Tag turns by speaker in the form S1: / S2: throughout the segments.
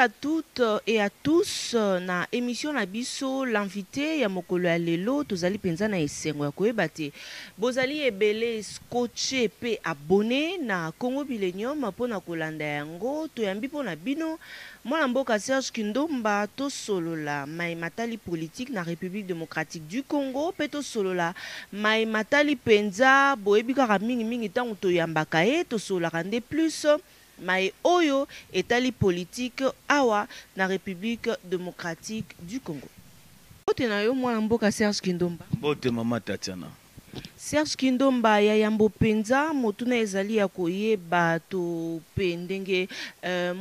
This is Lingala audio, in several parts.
S1: à toutes et à tous na émission na biso l'invité ya mokolo ya lelo. Tozali mpenza na esengo ya koyeba te bozali ebele scotché mpe abonné na Congo Millennium mpona kolanda yango. Toyambi mpona bino mwana mboka Serge Kindomba, tosolola mai matali politique na République démocratique du Congo mpe tosolola mai matali mpenza. Boyebi kaka mingimingi ntango toyambaka ye, tosololaka nde plus mai oyo etali politique awa na République démocratique du Congo. Mbote na yo, mwana mboka Serge Kindomba.
S2: Mbote, mama Tatiana.
S1: Serge Kindomba, ya yambo mpenza, motuna ezali ya koyeba to mpe ndenge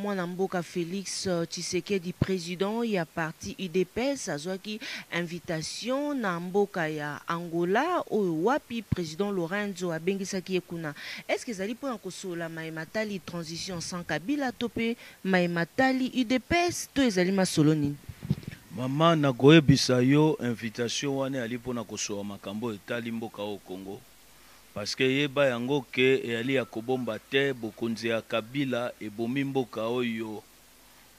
S1: mwana mboka Félix Tshisekedi, président ya parti UDPS, azwaki invitation na mboka ya Angola oyo wapi président Lorenzo abengisaki ye kuna. Est-ce ezali mpona kosolola maye matali transition sans Kabila to mpe maye matali UDPS to ezali masolo nini?
S2: Mama, nakoyebisa yo, invitation wana eyali mpona kosola makambo etali mboka oyo Congo, parce que yeba yango ke eyali ya kobomba te, bokonzi ya Kabila ebomi mboka oyo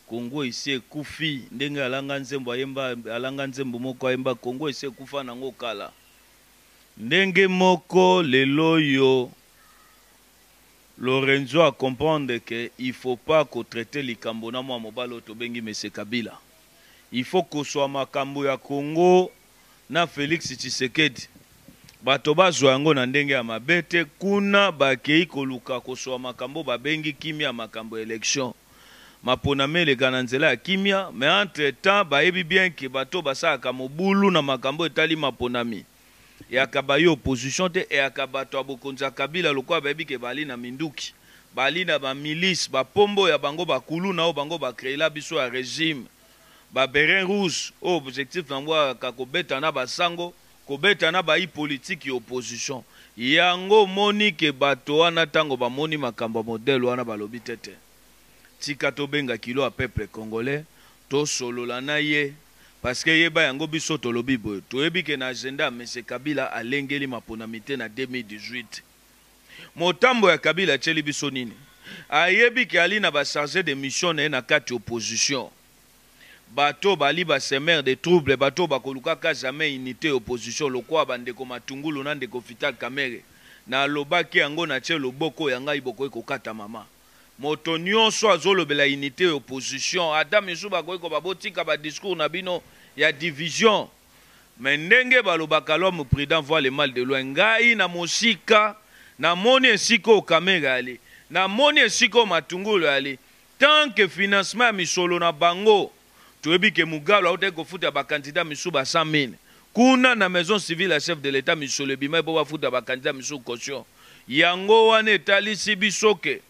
S2: Congo, esi ekufi. Ndenge alanga nzembo, ayemba, alanga nzembo moko, ayemba Congo esi ekufa nango kala. Ndenge moko lelo oyo Lorenzo acomprendre ke il faut pas kotraiter likambo na mwa mobali oyo tobengi Mese Kabila. Il faut koswa makambo ya Congo na Félix Tshisekedi. Bato bazwa yango na ndenge ya mabe te. Kuna bakei koluka koswa makambo babengi kimia, makambo ya élection, maponami eleka na nzela ya kimia. Mais entre temps bayebi bien ke bato basalaka mobulu na makambo etali maponami eyaka baye opposition te, eyaka bato ya bokonzi ya Kabila. Lokola bayebi ke bali na minduki, bali na bamilice, bapombo ya bango, bakulu na oyo bango bacréela biso ya régime, babérets rouges, oyo objectif nango ayaka kobeta na basango, kobeta na bayi politike ya opposition. Yango omoni ke bato wana, ntango bamoni makambo ya modèle wana, balobi te te, tika tobenga kilo ya peuple congolais, tosolola na ye. Parce que yeba yango, biso tolobi boye, toyebi ke na agenda ya Mese Kabila, alengeli maponami te na 2018. Motambo ya Kabila atieli biso nini? Ayebi ke ali na bachargé de mission na ye na kati opposition, bato bali basemeurs de trouble, bato bakolukaka jamais unité opposition, lokola bandeko Matungulu na ndeko Vital Kamerhe. Nalobaki yango, natie loboko ya ngai, bokoki kokata mama. Moto nyonso azolobela unité opposition, ata misusu bakoki koba botika badiscours na bino ya division, mais ndenge balobaka, l'homme prudent voit le mal de loin. Ngai na mosika namoni esika oyo Kamerhe ali, namoni esika oyo Matungulu ali. Tant que financement ya misolo na bango, toyebi ke Mugalo autaki kofuta bacandidat misusu ba 100 000 kuna na maison civile ya chef de l'État. Misolo ebima mpo bafuta bacandidat misusu caution. Yango wana etalisi biso ke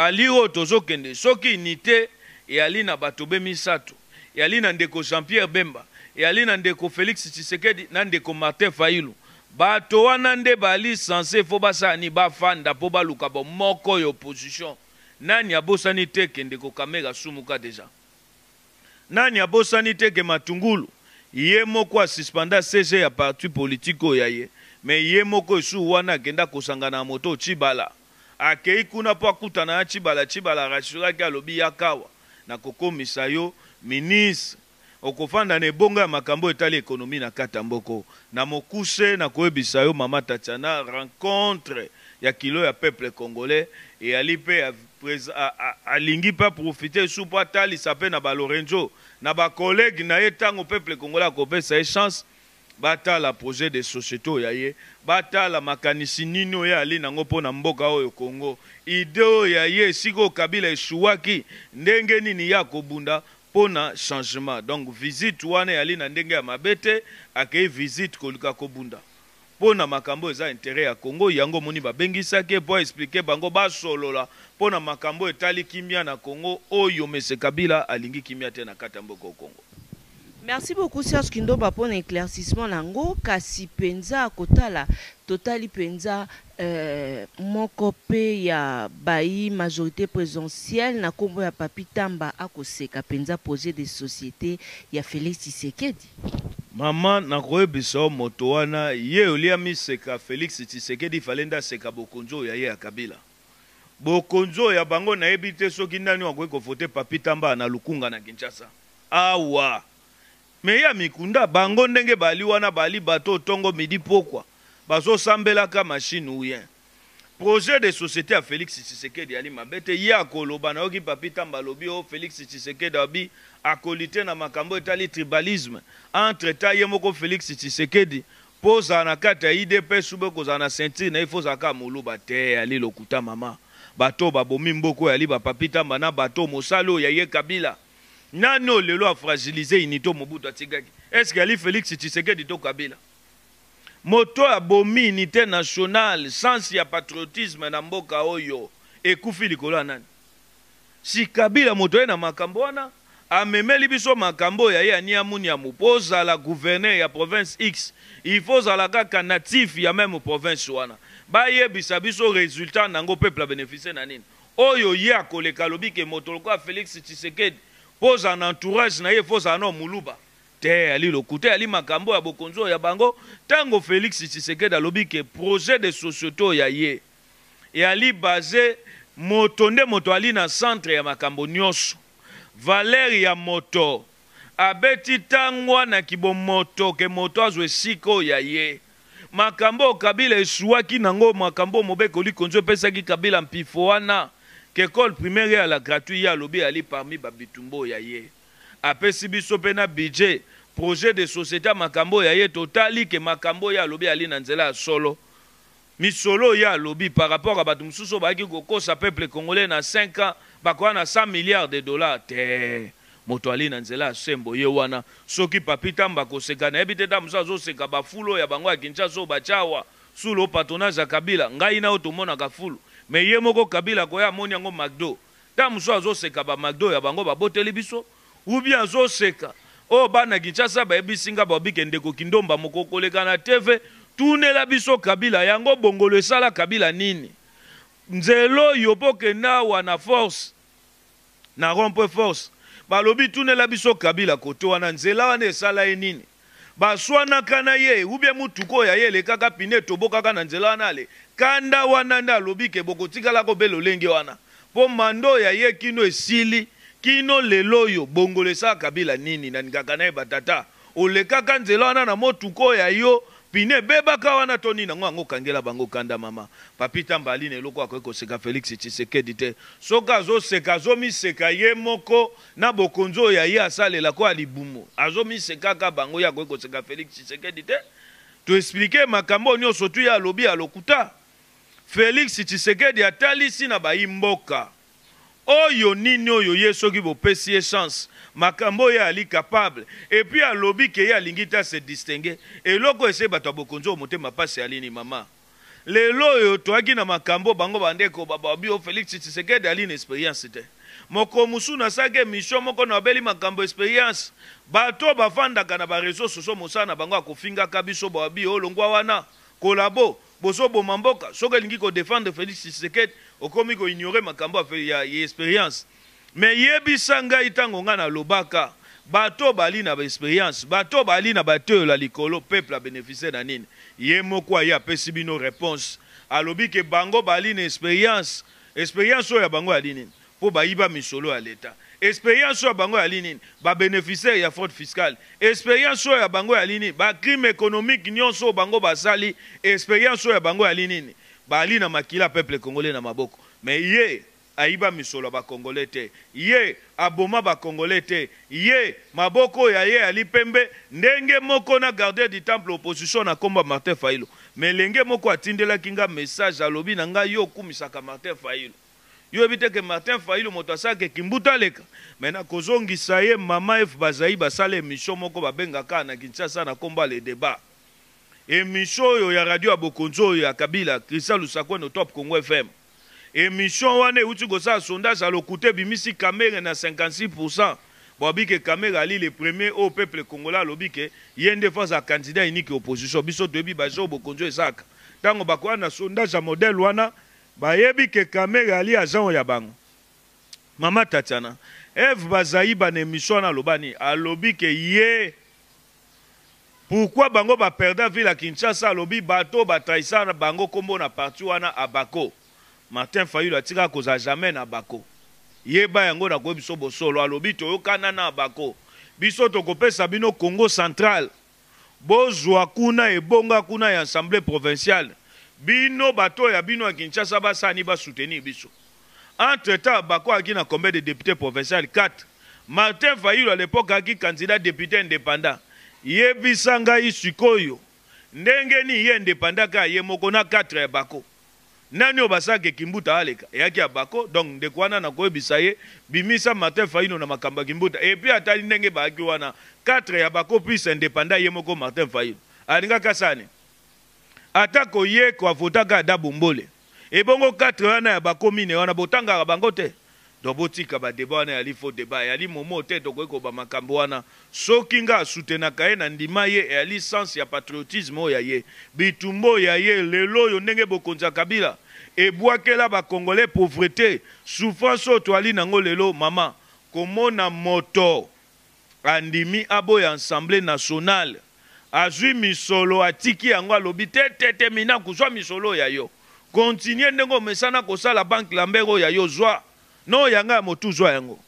S2: ali oyo tozokende, soki unité eyali na bato be misato, eyali na ndeko Jean Pierre Bemba, eyali na ndeko Félix Tshisekedi na ndeko Martin Fayulu. Bato wana nde bali censé fo basala nini? Bafanda mpo baluka bomoko ya opposition. Nani abosani te ke ndeko Kamerhe asumuka déjà? Nani abosani te ke Matungulu ye moko asuspenda SG ya parti politique oyo ya ye? Mais ye moko esu wana akenda kosangana na moto Tshibala, akei kuna mpo akutana na Tshibala. Tshibala rassuraki, alobi: "Yakawa, nakokomisa yo ministre, okofanda na ebongo ya makambo etali économie na kati ya mboko." Na mokuse, nakoyebisa yo, mama Tatiana, rencontre ya kilo ya peuple congolais eyali mpe alingi mpe aprofiter su mpo atalisa mpe na balorenzo, na bacollègue na ye, ntango peuple congolais akopesa ye chance, batala projet de société oyo ya ye, batala makanisi nini oyo ali nango mpo na mboka oyo Congo, idée oyo ya ye, esika oyo Kabila esuwaki, ndenge nini ye akobunda mpo na changement. Donc visite wana eyali na ndenge ya mabe te. Akei visite koluka kobunda mpo na makambo eza intérêt ya Congo. Yango omoni babengisaki ye mpo aexpliquer bango, basolola mpo na makambo etali kimia na Congo, oyo Mese Kabila alingi kimia te na kati ya mboka Congo.
S1: Merci beaucoup, Serge Kindomba, mpona éclaircissement nango. Kasi mpenza kotala, totali mpenza moko mpe ya bayi majorité présidentielle na nkombo ya Papi Tamba akoseka mpenza projet de société ya Félix Tshisekedi.
S2: Mama, nakoyebisa yo, moto wana ye olia miseka Félix Tshisekedi, fale nde aseka bokonzi oyo ya ye ya Kabila. Bokonzi oyo ya bango nayebi te soki nani oyo akoki ko voter Papy Tamba na Lukunga na Kinshasa awa. Mais ya mikunda bango ndenge bali wana bali bato oyo tongo midi pokwa bazo sambelaka machine ou rien. Projet de societe ya Felix Tshisekedi ali mabe te ye akoloba nayoki Papy Tamba alobi oh Felix Tshisekedi abi akolite na makambo etali tribalisme entre temps ye moko Felix Tshisekedi Po ozala na kati ya udps ou bien kozala na ceinture naye faut ozala kaka muluba te ali lokuta mama bato oyo babomi mboka oyo ali ba papy tamba na bato oyo mosali oyo ya ye kabila nani oyo lelo a fragilise unite oyo mobutu atikaki est ce que ali felix tshisekedi to kabila moto oyo abomi unite nationale sens ya patriotisme na mboka oyo ekufi likolo ya nani Si Kabila moto aye na makambo wana, amemeli biso makambo oyo ya ye ya niamu niamu, po ozala gouverneur ya province X, il faut ozala kaka natif ya meme province wana. Bayebisa biso resultat nango peuple a beneficier na nini? Oyo ye akoleka alobi ke moto lokola Felix Tshisekedi po ozala na entourage na ye il faut ozala nao muluba. Te, ali lokuta, ali makambo ya bokonzi oyo ya bango. Tango Felix Tshisekedi alobi ke projet de societe oyo ya ye Eyali base moto nde moto ali na centre ya makambo nioso. Valeur ya moto. Abeti tangwa na kibomoto ke moto azwa esika oyo ya ye. Makambo oyo Kabila esuaki nango makambo oyo mobeko likonzi epesaki Kabila mpifo wana ke ecole primaire eyala gratuit ye alobi eyali parmi ba bitumba oyo ya ye. Apesi biso pe na budget, projet de societe ya makambo oyo ya ye totali ke makambo oyo ye alobi eyali na nzela ya solo. Misolo oyo ye alobi par rapport ya bato mosusu oyo bayaki kokosa peuple congolais na 5 ans bakoya na 100 milliards de dollars te. Moto ali na nzela ya sembo ye wana. Soki Papy Tamba akoseka nayebi te tango mosusu azoseka ba fulu oyo ya bango ya Kinshasa oyo batia awa sous le patronage ya Kabila. Ngai na yo tomonaka fulu mais ye moko Kabila akoya amoni yango McDo. Tango mosusu azoseka ba McDo ya bango baboteli biso ou bien azoseka oyo bana Kinshasa bayebisi nga balobi ke ndeko Kindomba mokolo koleka na TV tunela biso Kabila yango bongolo esala Kabila nini? Nzela oyo bokende awa na force na rond point force balobi tunela biso Kabila kote wana nzela wana esala ye nini? Baswanaka na ye ou bien mutuka oyo ya ye elekaka pneu etobokaka na nzela wana ale kanda wana nde alobi ke bokotikala kobe lolenge wana po manda oyo ya ye kino esili kino lelo oyo bongolo esala kabila nini nalingaka nayeba tata olekaka nzela wana na motuka oyo ya yo pneu ebebaka wana to nini yango yango okangela bango kanda mama papy tamba ali na eloko akoki koseka Felix tshisekedi te soki azoseka azomiseka ye moko Na bokonzi oyo ya ye asalela ko ya libumu azo misekaka bango ye akoki koseka Felix Tshisekedi te to explique makambo oyo nioso tu ye alobi ya lokuta Felix Tshisekedi atalisi na bayi mboka oyo nini oyo ye soki bopesi ye chance makambo oyo ye ali capable et puis alobi ke ye alingi te a se distinguer eloko oyo ese bato ya bokonzi oyo motema pasi ya nini mama Lelo oyo toyaki na makambo bango bande ko ba babi o Felix Tshisekedi ali na experience te. Mokolo mosusu nasalaki emission moko na beli makambo experience. Bato bafandaka na ba reseaux sociaux mosala na bango ya kofingaka biso babi o longwa wana collabo bozo boma mboka soki elingi ko defendre Felix Tshisekedi okomi ko ignorer makambo ya experience. Mais yebisa ngai tango ngai nalobaka bato oyo bali na ba experience bato oyo bali na ba teyo la likolo peuple a beneficier na nini? Ye moko aye apesi bino reponse alobi ke bango bali na experience experience oyo ya bango yali nini? Po bayiba misolo ya l'etat experience oyo ya bango yali nini? Ba beneficiaires ya fraude fiscale experience oyo ya bango yali nini? Ba crime economique nionso oyo bango basali experience oyo ya bango yali nini? Bali na makila peuple congolais na maboko mais ye Ayiba misolo ya ba congolais te ye aboma ba congolais te ye maboko oyo ya ye ali pembe ndenge moko na gardien du temple opposition na kombo ya Martin Fayulu mais elenge moko atindelaki nga message alobi na nga yo okumisaka Martin Fayulu yo oyebi te ke Martin Fayulu moto asalaka ke kimbuta aleka mais nakozongisa ye mama Eve Bazaiba asala emission moko babengaka na Kinshasa na kombo ya le debat emission oyo ya radio ya bokonzi oyo ya Kabila Christian Lusakweno Top Congo FM Emission wana ewuti kosala sondage ya lokuta ebimisi Kamerhe na 56% balobi ke Kamerhe ali le premier oyo peuple congolais alobi ke ye nde faut azala candidat unique ya opposition biso toyebi ba jeux oyo bokonzi oyo esalaka tango bakoya na sondage ya modèle wana bayebi ke Kamerhe ali agent ya bango Mama Tatiana Eve Bazaiba na emission wana aloba nini alobi ke ye Pourquoi bango ba perda ville ya Kinshasa alobi bato ba trahissa bango kombo na parti wana Abako. Martin Fayulu atikaka kozala jamais na Abako. Yeba yango, nakoyebi biso bosolo. Alobi toyokana na Abako, biso tokopesa bino Congo Central, bozwa kuna ebonga kuna ya assemblée provinciale. Bino bato ya bino ya Kinshasa basani basoutenir biso. Entre temps, Abako ayaki na combien de députés provincial? 4. Martin Fayulu à l'époque ayaki candidat député indépendant. Yebisa ngai sikoyo, ndenge nini ye indépendant kaka ye moko na 4 ya Bako? Nani oyo basalaka Kimbuta aleka eyaki ya Bako? Donc ndeko wana nakoyebisa ye, bimisa Martin Fayulu na makambo ya Kimbuta. Et puis atali ndenge bayaki wana 4 ya Bako plus indépendant, ye moko Martin Fayulu alingaki asala nini? Atako ye koavotaka ada bombole, ebongo 4 wana ya Bako mine wana botangaka bango te. Donc botika badébat wana, yali faux débat, eyali momo te. Tokoki koba makambo wana. Soki nga asutenaka ye na ndima ye, eyali sens ya patriotisme oyo ya ye, bitumba oyo ya ye. Lelo oyo, ndenge bokonzi ya Kabila ebwakela Bacongolais pauvreté, souffrance oyo toali nango lelo, mama, komona moto andimi aboya Assemblée nationale, azwi misolo, atiki yango, alobi te te te, mina kozwa misolo oyo ya yo, continue ndenge omesana kosala banque Lambert oyo ya yo, zwa no yanga ya motu, zwa yango.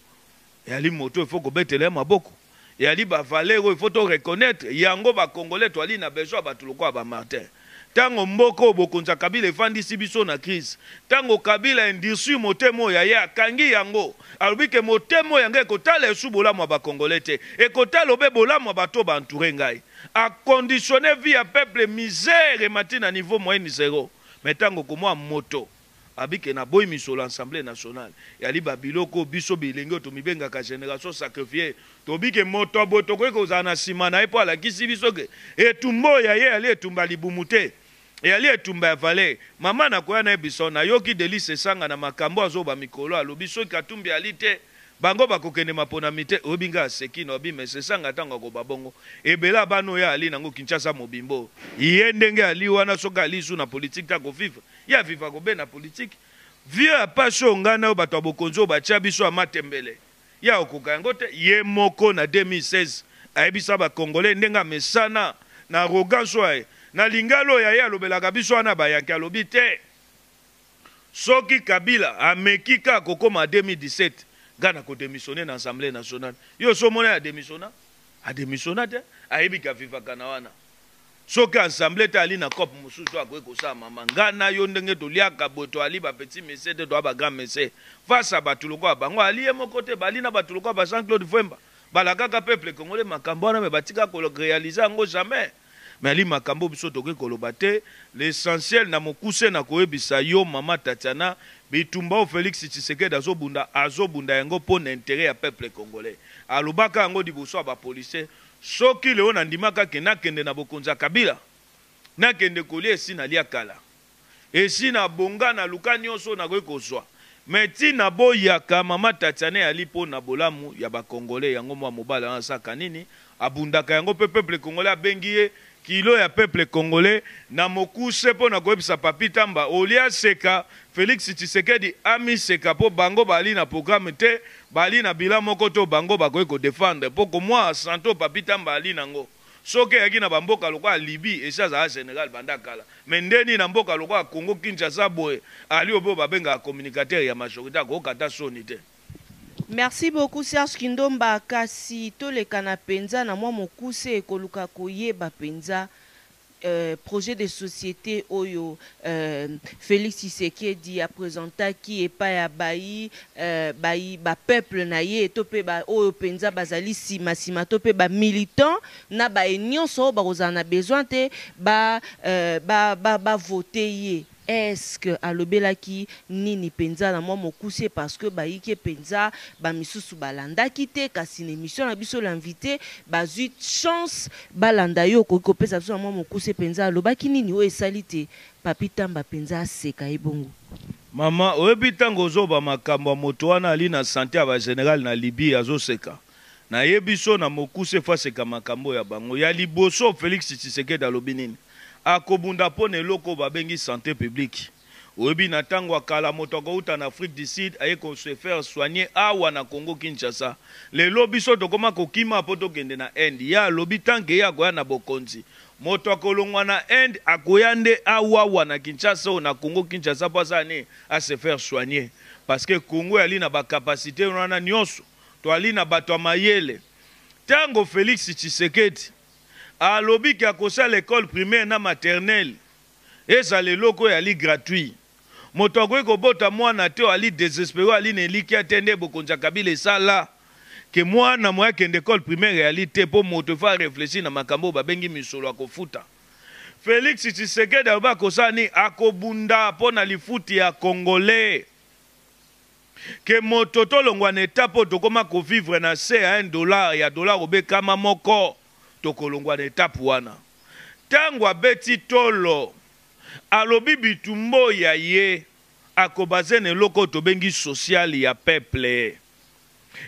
S2: Eyali moto, il faut kobetela ye maboko. Eyali bavaleur oyo il faut to reconnaître yango. Bacongolais toali na besoin ya bato lokola baMartin. Ntango mboka oyo bokonzi ya Kabila efandisi biso na crise, ntango Kabila endurcir motema oyo ya ye, akangi yango, alobi ke motema oyo yango ekotala esu bolamu ya Bacongolais te, ekotala obe bolamu ya bato baentouré ngai. Aconditionne vie ya peuple, misère emati na niveau moyenne zéro. Mais ntango komwa moto abike na boyi misolo Assemblée nationale, yali babiloko biso bilenge oyo tomibengaka génération sacrifiée, tobike moto boye tokoki kozala na nsima na ye, mpo alakisi biso ke etumba oyo ya ye yali etumba libumu te, eyali etumba ya valeur. Mama, nakoya na ye biso. Nayoki Delly Sesanga na makambo azoba mikolo, alobi soki Katumbi ali te, bango bakokende maponami te. Oyebi ngai aseki na obi me Sesanga. Ntango akoba bongo, ebele ya bana oyo ali nango Kinshasa mobimbo, ye ndenge ali wana, soki ali su na politike te, akovivre ye, aviva kobe na politike vie ya pasi oyo ngai na oyo bato ya bokonzi oyo batia biso ya matembele, ye akokoka yango te. Ye moko na 2016 ayebisa Bacongolais ndenge amesana na arrogance oyo aye na lingala oyo aye alobelaka biso wana bayanke. Alobi te, soki Kabila ameki kaka kokóma 2017, ngai na kodémissionne na Assemblée nationale. Yo so omona adémissionna? Adémissionna te. Ayebi kavivaka na wana. Soki assemblée te, ali na cope mosusu akoki kosala. Mama, ngai na yo ndenge toliaka boye, toali bapetit monsieur te, toa bagrand monsieur face ya bato lokola bango. Ali ye moko te, bali na bato lokola ba Jean Claude Vwemba, balakaka peuple congolais makambo wana, me batika koréaliser yango jamais. Me ali makambo biso tokoki koloba te. L'essentiel, na mokuse na koyebisa yo, mama Tatiana, bitumba oyo Félix Tshisekedi azobunda, azobunda yango mpo na intérêt ya peuple congolais. Alobaka yango liboso ya bapolicier: soki leo nandimaka ke nakende na bokonzi ya Kabila, nakende kolia, esi nalia kala, esi nabonga, naluka nyonso nakoki kozwa. Me ntina boyaka, mama Tatiana, eyali mpo na bolamu ya Bacongolais. Yango mwa mobali wana asaka nini, abundaka yango mpe peuple congolais abengi ye kilo ya peuple congolais. Na mokuse, mpo na koyebisa Papi Tamba, olia seka Félix Tshisekedi amiseka, mpo bango bali na programme te, bali na bilan moko to bango bakoki kodéfendre. Mpo komwa santo Papi Tamba ali nango, soki eyaki na bamboka lokola Libye, esi azala général banda kala. Me ndeni na mboka lokola Congo Kinshasa boye, ali oyo babengaka communicateur ya majorité, akoyoka ata soni te.
S1: Merci beaucoup, Serge Kindomba. Kasi toleka na mpenza na mwa mokuse, ekoluka koyeba mpenza projet de société oyo Félix Tshisekedi apresentaki epai ya bayi bapeuple na ye, to mpe ba, oyo mpenza bazali nsima nsima, to mpe bamilitant na baye nyonso oyo bakozala na besoin te bavote ba ye. Est-ce que alobelaki nini mpenza na mwa mokuse? Parce que bayiki mpenza, bamisusu balandaki te, kasi na émission na biso L'invité bazwi chance balanda. Yo okoki kopesa biso na mwa mokuse mpenza alobaki nini oyo esali te Papi Tamba mpenza aseka ye bongo?
S2: Mama, oyebi, ntango ozoba makambo ya moto wana ali na sante ya bagénéral na Libye, azoseka. Nayebi so na mokuse fo aseka makambo ya bango. Ya liboso, Félix Tshisekedi alobi nini? Akobunda mpo na eloko oyo babengi santé publique. Oyebi, na ntango ya kala, moto akouta na Afrique du Sud, aye kose faire soigner awa na Congo Kinshasa. Lelo biso tokóma kokima mpo tokende na Inde. Ye alobi, tant que ye akoya na bokonzi, Moto akolongwa na Inde akoya nde awawa na Kinshasa oyo na Congo Kinshasa mpo asala nini? A se faire soigner. Parce que Congo eyali na ba capacites wana nionso. Toali na bato ya mayele. Tango Felix Tshisekedi alobi ke akosala ecole primaire na maternelle ezala eloko oyo eyali gratuit, moto akoki kobota mwana te oyo ali desespere, oyo ali na elikya te nde bokonzi ya Kabila esala ke mwana moye akende ecole primaire eyali te mpo moto il faut a reflechir na makambo oyo babengi misolo ya kofuta. Felix Tshisekedi alobi akosala nini? Akobunda mpo na lifuti ya Congolais. Que moto tolongwa na etape oyo tokoma ko vivre na se ya un dollar ya dollar obe kama moko tokolongwa na etape wana. Tango abeti tolo alobi bitumba oyo ya ye ako base na eloko oyo tobengi social ya peuple.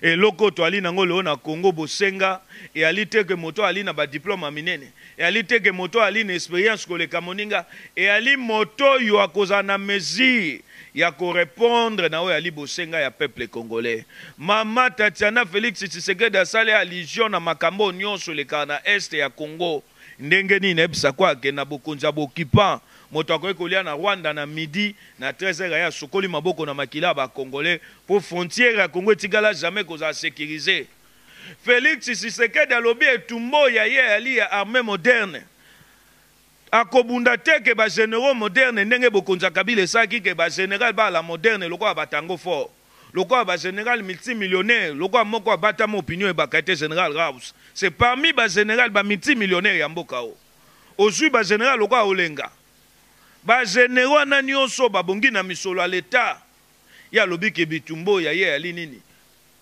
S2: Eloko oyo toali nango lelo na Congo bosenga eyali te que moto ali na ba diplome ya minene, eyali te que moto ali na experience koleka moninga, eyali moto oyo akozala na mesure ya ko repondre na oyo ali bosenga ya peuple congolais. Mama Tatiana Felix Tshisekedi asali allusion na makambo oyo nionso elekaka na Est ya Congo. Ndenge nini nayebisa ko ake na bokonzi ya ba occupants moto akoki kolia na Rwanda na midi na 13 heures aye asokoli maboko na makila ya ba congolais po frontière ya Congo etikala jamais kozala securise. Felix Tshisekedi alobi etumba oyo ya ye ayali ya armee moderne akobunda te ke ba generaux moderne ndenge bokonzi ya Kabila esalaki ke ba general ba la moderne lokola ba Tango Fort. Lokola ba general multi millionnaire lokola moko abatama opinion ebaka ete general Raus c'est parmi ba general ba multi millionnaire ya mboka oyo ozui ba general lokola Olenga ba generaux wana nioso babongi na misolo ya l'etat ye alobi ke bitumba oyo ya ye eyali nini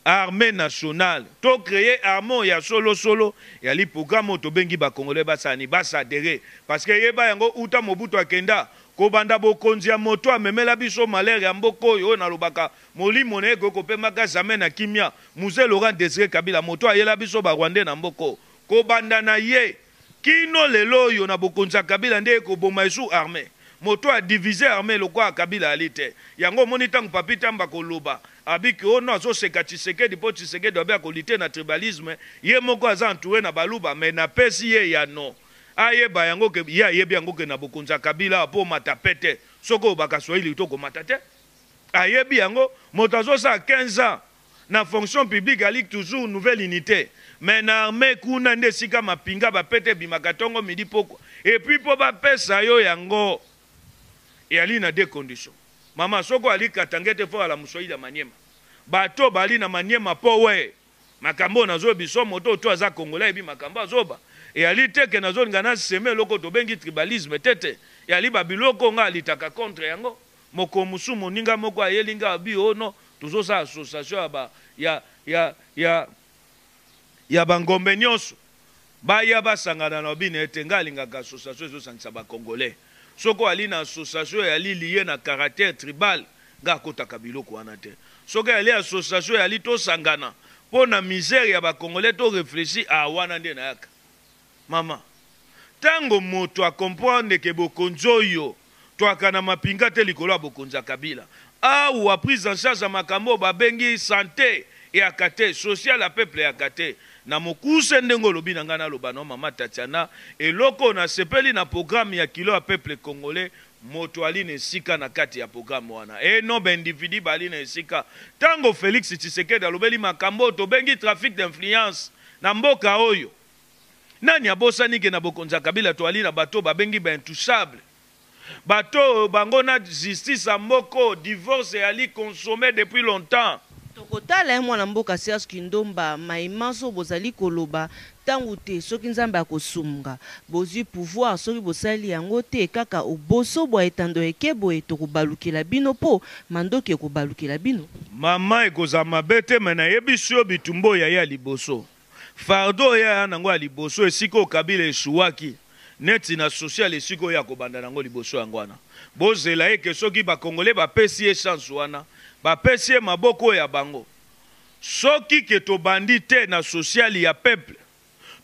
S2: armee nationale to creer armee oyo ya solo solo eyali programme oyo tobengi ba congolais basala nini ba s'adherer parce que yeba yango uta Mobutu akenda Kobanda bokonzi ya moto amemela biso malheur ya mboka oyo, oyo nalobaka molimo na ye ekoki kopemaka jamais na kimia, Mzee Laurent Desire Kabila, moto ayela biso ba Rwandais na mboka oyo. Kobanda na ye kino lelo oyo na bokonzi ya Kabila nde ekoboma esu armee. Moto a diviser armee lokola Kabila ali te. Yango omoni tango Papy Tamba akoloba abi que oh non azoseka Tshisekedi po Tshisekedi abi ako lutter na tribalisme, ye moko aza entoure na baluba mais napesi ye eyano. Ayeba yango ke ye ayebi yango ke na bokonzi ya Kabila awa po omata pete soki olobaka swahili to okomata te. Ayebi yango moto azosala 15 ans na fonction publique ali toujours nouvelle unite mais na armee kuna nde esika mapinga ba pete ebimaka tongo midi pokwa et puis po bapesa yo yango eyali na deux conditions mama soki oali katangais te faut ala muswahili ya maniema bato bali na maniema po we Makambo oyo nazo biso moto oyo to aza congolais ayebi makambo azoba eyali te ke nazolinga na seme eloko tobengi tribalisme te te eyali ba biloko oyo nga alitaka contre yango mokolo mosusu moninga moko ayeli nga abi oh non tozosala association ya ba ya ya ya ya ba ngombe nionso baya basangana na bino ete nga alingaka association ezosangisa ba congolais soki oali na association eyali liye na caractère tribal Nga akotaka biloko wana te. Soki eyali association eyali tosangana po na misère ya ba congolais to reflechir ah wana nde nayaka. Maman tango moto a comprendre ke bokonzi oyo toaka na mapinga te likolo ya bokonzi ya Kabila awa prise en charge ya makambo oyo babengi sante eyaka te, social ya peuple eyaka te. Na mokuse ndenge olobi na ngai naloba na yo maman Tatiana eloko oyo nasepeli na programme ya kilo ya peuple congolais Moto ali na esika na kati ya programme wana et non ba individus bali na esika. Tango Felix Tshisekedi alobeli makambo oyo tobengi trafic d'influence na mboka oyo, nani abosani ke na bokonzi ya Kabila toali na bato oyo babengi ba intouchables? Bato oyo bango na justice ya mboka oyo divorce eyali consomme depuis longtemps.
S1: Tokotala ye mwana mboka Serge Kindomba maye manso bozali koloba tango te soki Nzambe akosumga bozui pouvoir soki bosali yango te kaka oboso bua etando eke boye tokobalukela bino po mandoki ekobalukela bino.
S2: Maman ekozala mabe te mais nayebisi yo bitumba oyo ya ye ya liboso fardeau oyo ye aya nango ya liboso esika oyo Kabila echouaki neti na social esika oyo ye akobanda nango liboso yango wana bozela ye ke soki ba congolais bapesi ye chance wana bapesi ye maboko oyo ya bango Soki ke tobandi te na social ya peuple,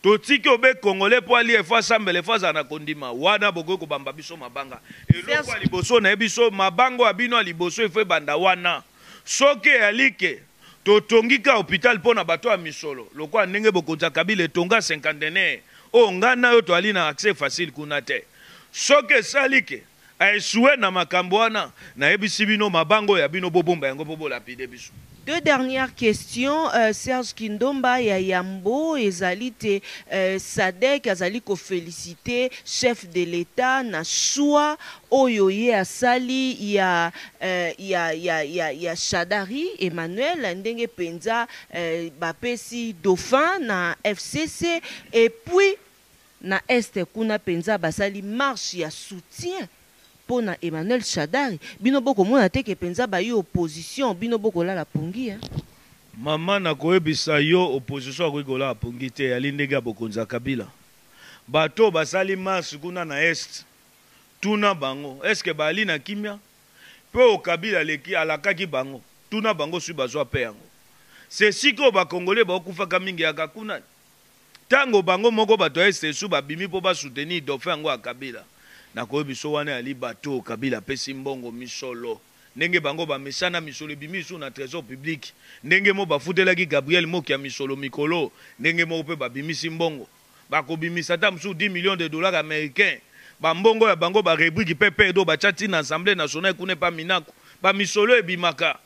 S2: totiki obe congolais po alia il faut asambela il faut azala na kondima, wana bokoki kobamba biso mabanga. Eloko ya liboso nayebi biso mabanga oyo ya bino ya liboso il faut ebanda wana. Soki eyali ke totongi ka hopital po na bato ya misolo lokola ndenge bokonzi ya Kabila etonga cinquantenaire. Oyo ngai na yo toali na accès facile kuna te. Soki esali ke aéchoué na makambo wana, nayebisi bino, mabango ya bino bobomba yango mpo bolapider biso.
S1: Deux dernières questions, Serge Kindomba ya Yambo ezali te SADC azali ko féliciter chef de l'État na choix oyo ye asali ya Shadari Emmanuel, ndenge penza bapesi dauphin na FCC, et puis na Est kuna penza basali marche ya soutien pona Emmanuel Shadari. Bino boko mona te ke penza ba yo opposition, bino boko lala pongi, hein?
S2: Mama, nakoyebisa yo, opposition akoki kolala pongi te. Yali ndenge ya bokonzi ya Kabila. Bato basali marche kuna na Est, tuna bango est-ce que bali na kimia? Mpe oyo Kabila aleki alakaki bango, tuna bango soki bazwa mpe yango. Se sikoyo oyo bakongole bakufaka mingi yaka kuna, ntango bango moko bato ya Est esu babimi mpo basoutenir dauphin yango ya Kabila. Nakoyebi biso, wana yali bato oyo Kabila apesi mbongo, misolo. Ndenge bango bamesana, misolo ebimi lisusu na Trésor public. Ndenge moko bafutelaki Gabriel Moki ya misolo mikolo, ndenge moko mpe babimisi mbongo, bakobimisa ata mosusu 10 millions de dollars américains. Bambongo ya bango, barubrique mpe perdo batya ntina Assemblée nationale kuna epa Minaku, bamisolo ebimaka,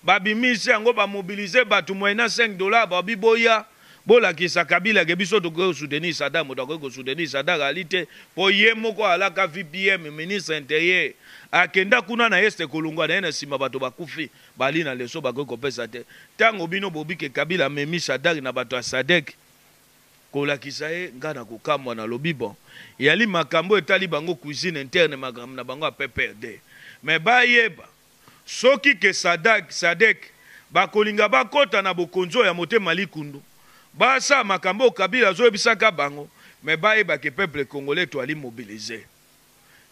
S2: babimisi yango, bamobiliser bato moyena 5 $. Babi boya bolakisa Kabila ke biso tokoki kosoutenir Shadary. Moto akoki kosoutenir Shadary ali te, mpo ye moko alaka VPM, ministre intérieur, akenda kuna na Est, kolongwa na ye na nsima bato bakufi, bali na leso bakoki kopesa te. Ntango bino bobike Kabila amemi Shadary na bato ya SADC kolakisa ye, ngai na kokamwa, nalobi bon, yali makambo etali bango, cuisine interne, makambo na bango ya PPRD. Mais bayeba, soki ke SADC bakolinga bakɔta na bokonzi oyo ya motema likundu, basala makambo oyo Kabila azoyebisaka bango, mais bayeba ke peuple congolais toali mobilisé,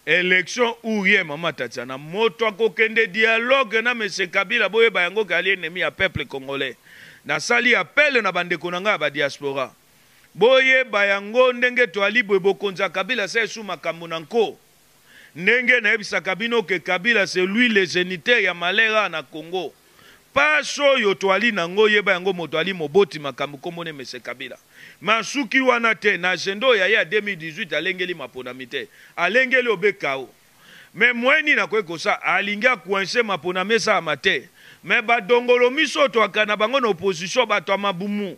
S2: élection ou rien. Mama Tatiana, moto akokende dialogue na monsieur Kabila, boyeba yango ke ali ennemi ya peuple congolais. Nasali appel na bandeko na ngai ya badiaspora, boyeba yango ndenge toali boye, bokonzi ya Kabila sa esu makambo na nko. Ndenge nayebisaka bino ke Kabila, c'est lui le géniteur ya malheur na Congo. Pasi oyo toali nango, yeba yango, moto ali moboti makambo kombo ne monsieur Kabila. Masuki wana te. Na agenda oyo ya ye ya 2018, alengeli maponami te, alengeli obekao. Mais moyen nini akoki kosala? Alingi acoincer maponami esalama te. Mais badongolo miso toaka na bango na opposition, bato ya mabumu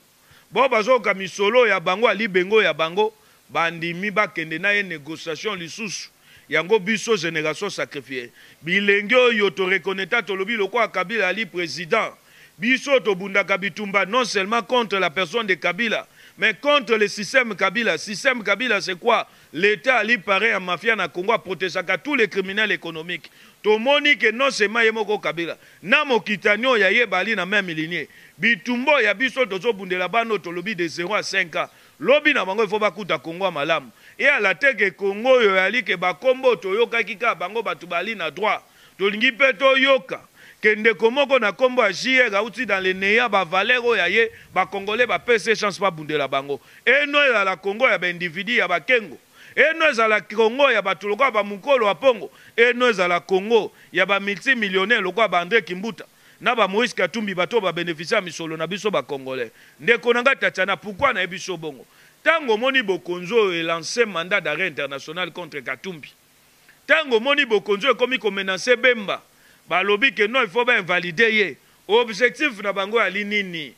S2: bo bazoyoka misolo ya bango, alibengo ya bango, bandimi bakende na ye négociation lisusu. Yango biso génération sacrifié, bilenge oyo toreconnaître, tolobi lokola Kabila ali président, biso tobundaka bitumba non seulement contre la personne de Kabila, mais contre le système Kabila. Système Kabila, c'est quoi? L'État ali parrain ya mafia na Congo, aprotégeaka tous les criminels économiques. Tomoni ke non seulement ye moko Kabila na mokitani oyo ya ye bali na même lignée. Bitumba ya biso tozobundela bana oyo tolobi de 0 à 5 ans, lobi na bango ifo bakuta Kongo ya malamu. Eyala te ke Kongo oyo yali ke bakombo toyokaki kaka bango bato bali na droit. Tolingi mpe toyoka ke ndeko moko na nkombo ya JR auti dans le néant, bavaleur oyo ya ye, bakongolais bapesa chance babundela bango. Eno ezala Kongo ya baindividu ya bakengo, eno ezala Kongo ya bato lokola bamokolo ya pongo, eno ezala Kongo ya bamultimillionnaire lokola baAndré Kimbuta na baMoïse Katumbi, bato oyo babénéficie ya misolo na biso bacongolais. Ndeko na ngai Tatiana, pourquoi nayebi biso bongo? Ntango omoni bokonzi oyo elance mandat d'arrêt international contre Katumbi, ntango omoni bokonzi oyo ekomi komenacer Bemba, balobi ke non, il faut bainvalider ye, objectif na bango yali nini?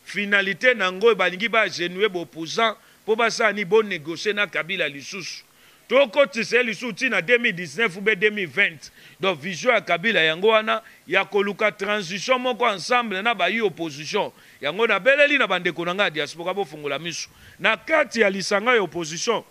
S2: Finalité na yango, balingi baagenouiller baopposant mpo basala nini? Bonégocier na Kabila lisusu, tokotisa ye lisusu ntina 2019 ube 2020. Donc vision ya Kabila yango wana ya koluka transition moko ensemble na bayi opposition. Yango nabeleli na bandeko na ngai ya diaspora, bofungola miso. Na kati ya lisanga ya opposition,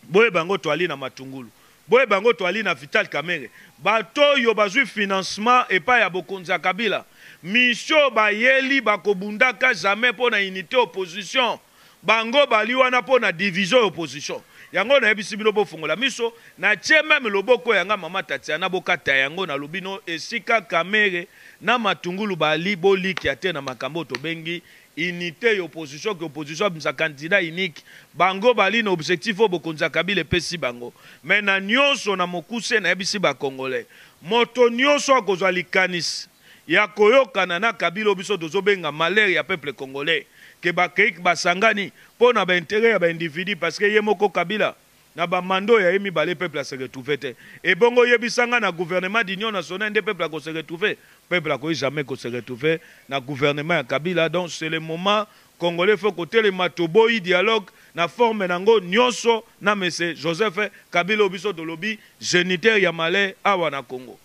S2: boyeba yango, toali na Matungulu, boyeba yango, toali na Vital Kamerhe, bato oyo bazwi financement epai ya bokonzi ya Kabila. Mission bayeli, bakobundaka jamais mpo na unité opposition. Bango bali wana mpo na division ya opposition. Yango nayebisi bino, bofungola miso. Natie même loboko yanga, mama Tatiana, bokata yango. Nalobi no, esika Kamerhe na Matungulu bali, bolikia te na makambo tobengi unité ya opposition, ke opposition abimisa candidat unique. Bango bali na objectif oyo bokonzi ya Kabila epesi bango. Mais na nyonso, na mokuse, nayebisi bacongolais, moto nyonso akozwa likanisi ya koyokana na Kabila oyo biso tozobenga malheur ya peuple congolais. Que bakei basangani mpo na baintérêt ya baindividu, parce que ye moko Kabila na bamando ya ye mibale, peuple ase retrouve te. Ebongo oyebisanga, na gouvernement d'union nationale nde peuple akose retrouve? Peuple akoki jamais kose retrouve na gouvernement ya Kabila. Donc c'est le moment, Congolais faut kotelema. Toboyi dialogue na forme nango nyonso na monsieur Joseph Kabila. Oyo biso tolobi, géniteur ya malheur awa na Congo.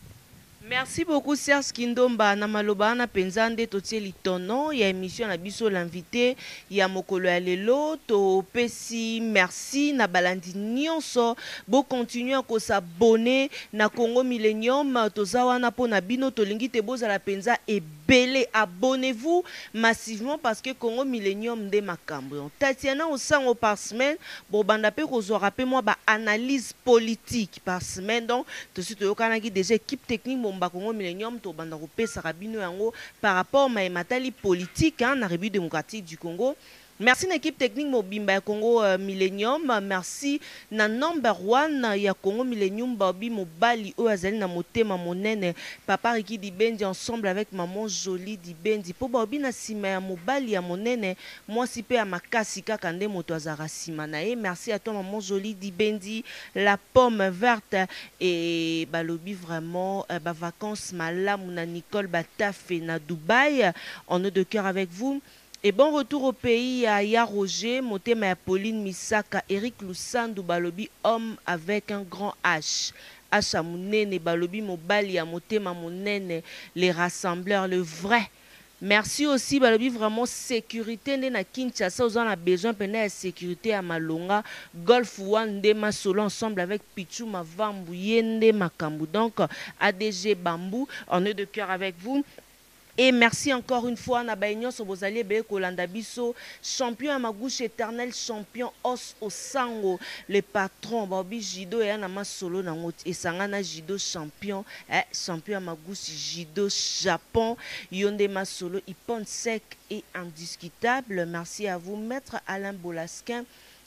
S1: Merci beaucoup, Serge Kindomba. Na maloba wana mpenza nde totie litono ya émission na biso L'invité ya mokolo ya lelo. Topesi merci na balandi nyonso. Bokontinue kos'abonner na Congo Millennium. Toza wana mpo na bino. Tolingi te bozala mpenza ebele. Abonnez-vous massivement, parce que Congo Millennium nde makambo. Tatiana Osango, par semaine bobanda mpe kozwaka mpe mwa baanalyse politique par semaine. Donc tosi toyokanaki déjà, équipe technique momba Congo Millennium, tobanda kopesaka bino yango par rapport mayema etali politique, hein, na République démocratique du Congo. Merci na équipe technique mobimba ya Congo Millennium. Merci na number one ya Congo Millennium, babi mobali oyo azali na motema monene, papa Riki Dibendi, ensemble avec maman Jolie Dibendi, mpo baobi na nsima ya mobali ya monene, mwasi mpe ya makasi kaka nde moto azalaka nsima na ye. Merci à toi, maman Jolie Dibendi, la pomme verte. Et balobi vraiment bavacances malamu na Nicole Batafe na Dubaï. On est de cœur avec vous. Et bon retour au pays à Ya Roger, Motema ya Pauline Misaka, Eric Lusandu, balobi homme avec un grand H. H ya monene, balobi mobali ya motema monene, les rassembleurs, le vrai. Merci aussi, balobi vraiment sécurité nde na Kinshasa, oza na besoin mpenza ya sécurité ya malonga. Golf One nde masolo, ensemble avec Pichu Mavambu, ye nde makambo. Donc ADG Bambou, on est de cœur avec vous. Et merci encore une fois na baye nyonso bozali ebele kolanda biso. Champion ya magouche, éternel champion Os Osango, le patron, baobi judo eya na masolo nango esanga na judo champion, eh, champion ya magouche, judo Japon, yo nde masolo, ipon sec et indiscutable. Merci à vous, maître Alain Bolasquin.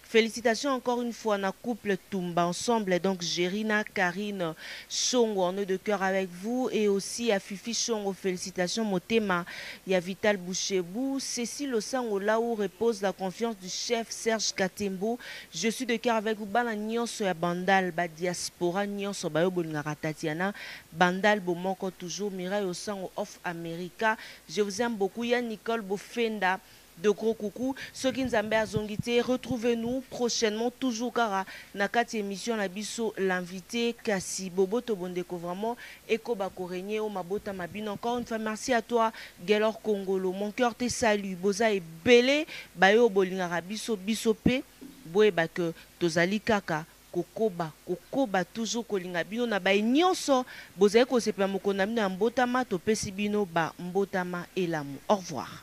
S1: Félicitations encore une fois na couple Tumba ensemble. Donc Jerina, Karine, Chongo, on est de cœur avec vous. Et aussi à Fifi Chongo, félicitations Motema, il y a Vital Bouchebou, Cécile Osango, là où repose la confiance du chef Serge Katembo. Je suis de cœur avec vous. Bana nyonso ya Bandal, ba diaspora nyonso, ba bolingaka Tatiana, Bandal Bomoko toujours, Mireille Osango of America. Je vous aime beaucoup. Il y a Nicole Bofenda. De gros coucou. Soki Nzambe azongi te, retrouvez-nous prochainement, toujours kaka na kati émission na biso L'invité. Kasi boboto bondeko vraiment ekoba korégner o mabota mabino. Encore une fois, merci à toi, Gelor Kongolo. Mon cœur te salue. Boza ebele bayo bolingaka biso, biso pe boyeba que tozali kaka kokoba kokoba toujours kolinga bino. Na baye nyonso bozali kosepela mokolo na bino ya mbotama, topesi bino ba mbotama elamu. Au revoir.